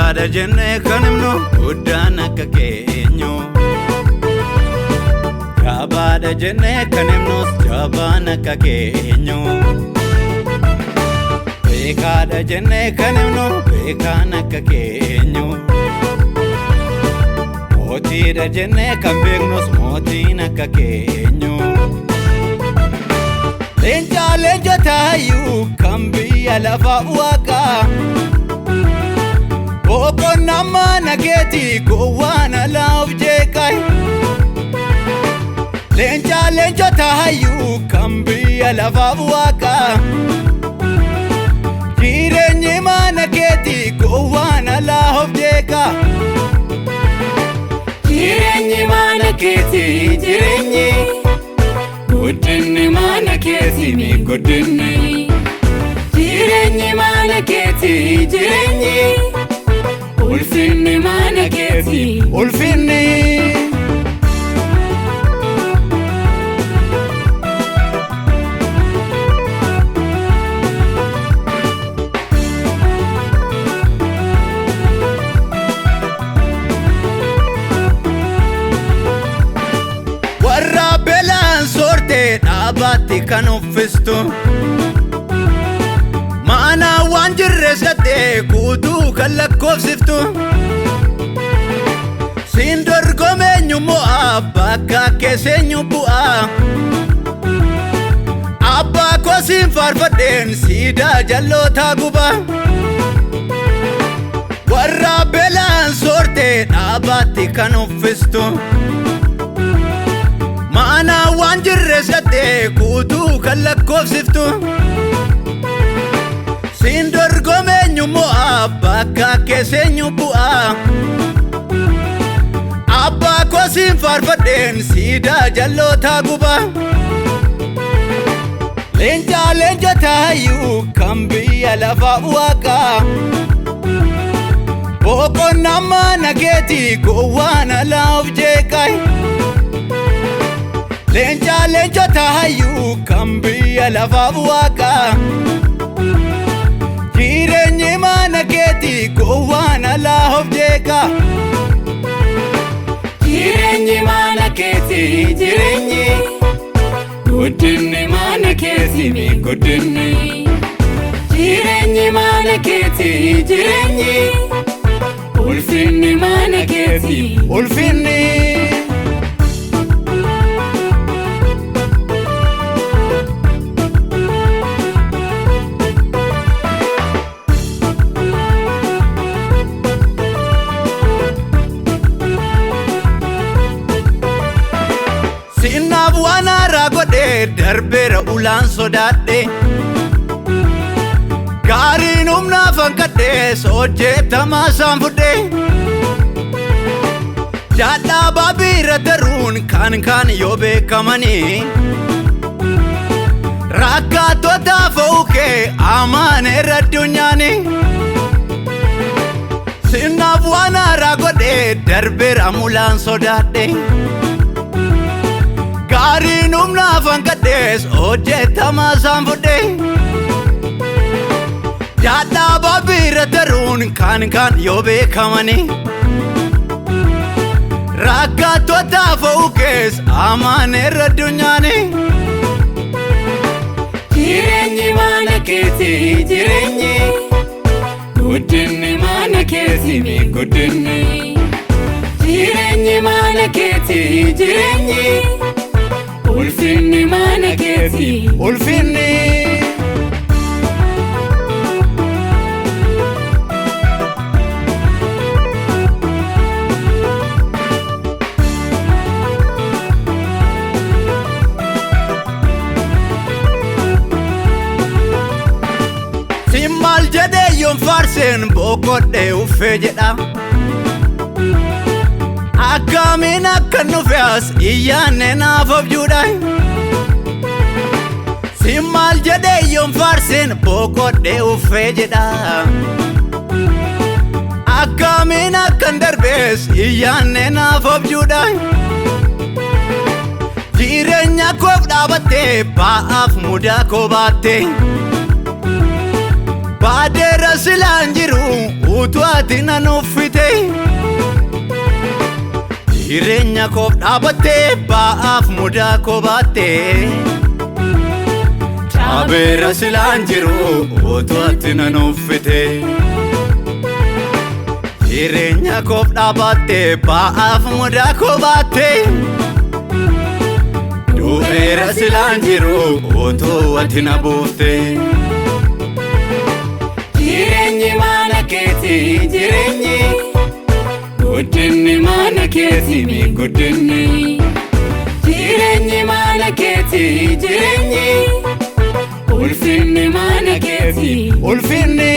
Guddaadha jennee kan himnu guddaan akka keenyu. Jabaadha jennee kan himnus jabaan akka keenyu. Beekaadha jennee kan himnu beekaan akka keenyu. Mootiidha jennee kan beeknus mootiin akka keenyu. Leencaa leenca taayyuu kan biyya lafaa waaqaa. Boqonnaa mana keetii gowwaan alaa of jeeqay. Leencaa leenca taayyuu kan biyya lafaaf waaqaa. Jireenyi mana keetii gowwaan alaa of jeeqa. Jireenyi mana keetii jireenyi guddinni mana keetii guddinni. Jireenyi mana keetii jireenyi ulfinni mana keetii ulfinni. Warra beelaan soortee dhaabaatti kan uffistu. Maana waan jirre sattee guutuu kan lakkoofsiftu. Siin dorgomeenyu mo'aa bakka keesseenyu bu'aa. Abbaa koo siin faarfadheen siidaa jallootaa gubaa. Warra beelaan soortee dhaabaatti kan uffistu. Maana waan jirre sattee guutuu kan lakkoofsiftu. Siin dorgomeenyu mo'aa bakka keesseenyu bu'aa. Abbaa koo siin faarfadheen siidaa jallootaa gubaa. Leencaa leenca taayyuu kan biyya lafaa waaqaa. Boqonnaa mana keetii gowwaan alaa of jeeqay. Leencaa leenca taayyuu kan biyya lafaaf waaqaa. Jireenyi mana keetii gowwaan alaa of jeeqa. Jireenyi mana keetii jireenyi guddinni mana keetii guddinni. Jireenyi mana keetii jireenyi ulfinni mana keetii ulfinni. Siinnaaf waan haaraa godhee darbeera ulaan sodaadhe. Gaariin humnaaf hanqadhees hojjetamaa isaan fudhe. Jaadhaabaa biira daruun kan kaan yoo beekamanii. Rakkattoota fo'uu kee amaaneera addunyaani. Siinnaaf waan haaraa godhee darbeera mulaan sodaadhe. Gaariin humnaaf hanqadhees hojjetamaa isaan fudhe. Jaadhaabaa biira daruun kan kaan yoo beekamanii. Rakkattoota fo'uu kees amaaneera addunyaani. Jireenyi mana keetii jireenyi guddinni mana keetii guddinni. Jireenyi mana keetii jireenyi ulfinni mana keetii ulfinni. Siin maal jedhee yoon faarseen boqodhee uffee jedha. Akkamiin akka nufe as iyyaanne naaf abjuudha. Siin maal jedhee yoon faarseen boqodhee uffee jedha. Akkamiin akkan darbees iyyaanne naaf abjuudha. Jireenya koof dhaabattee ba'aaf mudaa koo baattee. Baadeera silaan jiru Utuu ati nan uffite, jireenya koof dhaabattee, ba'aaf mudaa koo baattee. Caabeera silaan jiru utuu ati nan uffite. Jireenya koof dhaabattee, ba'aaf mudaa koo baattee. Du'eera silaan jiru utuu ati na buufte. Jireenyi mana keeti, jireenyi. Guddinni mana keeti mi guddinni. Jireenyi mana keeti, jireenyi. Ulfinni mana keeti. Ulfinni.